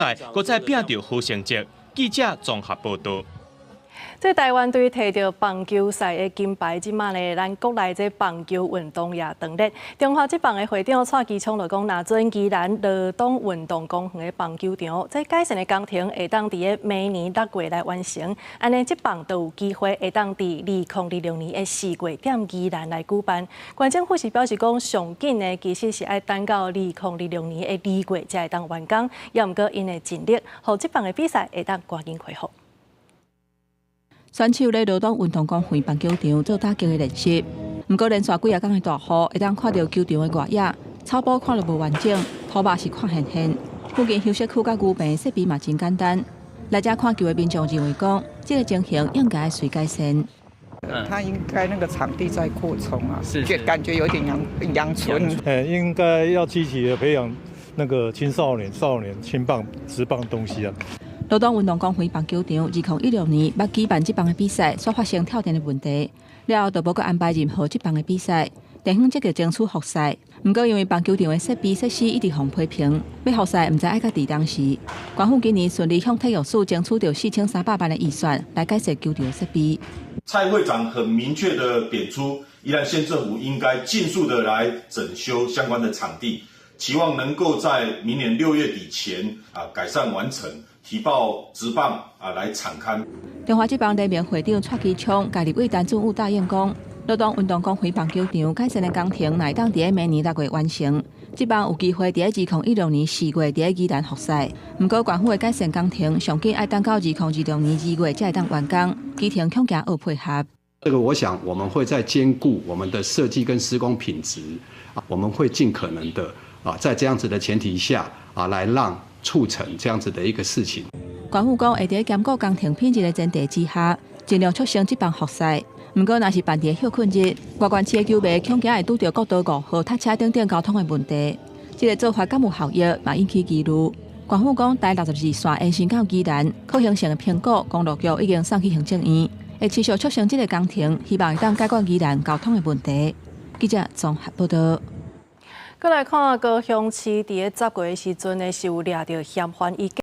賽，閣再拚著好成績。記者綜合報導。這台灣隊提著棒球賽的金牌，這馬呢，咱國內這棒球運動也當熱。中華職棒的會長蔡其昌就講，若準宜蘭羅東運動公園的棒球場，這改善的工程會當佇個明年6月來完成，按呢這棒就有機會會當佇2026年的4月踮宜蘭來舉辦。縣政府是表示講，上緊呢其實是愛等到2026年的2月才會當完工，也毋過𪜶會盡力，予這棒的比賽會當趕緊恢復。選手咧羅東運動公園棒球場做打擊的練習，毋過連續幾仔工的大雨，會當看著球場的外野草埔看著無完整，土肉是看現現。附近休息區佮牛棚設備嘛真簡單。來遮看球的民眾認為講，這个情形應該隨改善。他應該那個場地再擴充啊，是感覺有點陽陽春。誒，應該要積極的培養那個青少年、少年青棒、職棒東西啊。羅東運動公園棒球場2016年捌舉辦職棒的比賽，煞發生跳電的問題，了後就無閣安排任何職棒的比賽。地方積極爭取復賽，毋過因為棒球場的設備設施一直予批評，欲復賽毋知愛到佇當時。縣府今年順利向體育署爭取著4300萬的預算來改善球場的設備。蔡會長很明確的點出，宜蘭縣政府應該盡速的來整修相關的場地，期望能夠在明年6月底前啊改善完成。提報職棒啊來場勘。中華職棒聯盟會長蔡其昌，共立委陳俊武答應講，羅東運動公園棒球場改善的工程，若會當佇明年6月完成，職棒有機會佇2016年4月佇宜蘭復賽。毋過縣府的改善工程上緊愛等到2026年2月才會當完工，基層恐驚學配合。這個我想我們會在兼顧我們的設計跟施工品質，啊，我們會盡可能的啊，在這樣子的前提下啊，來讓促成這樣子的一個事情。縣府講會佇兼顧工程品質的前提之下，盡量促成職棒復賽。毋過，若是辦佇歇睏日，外縣市的球迷恐驚會拄著國道5號塞車等等交通的問題。這个做法敢有效益，嘛引起疑慮。縣府講，台62線延伸到宜蘭，可行性的評估，公路局已經送去行政院，會持續促成這个工程，希望會當解決宜蘭交通的問題。記者綜合報導。閣來看高雄市佇咧10月的時陣呢，是有掠著嫌犯伊。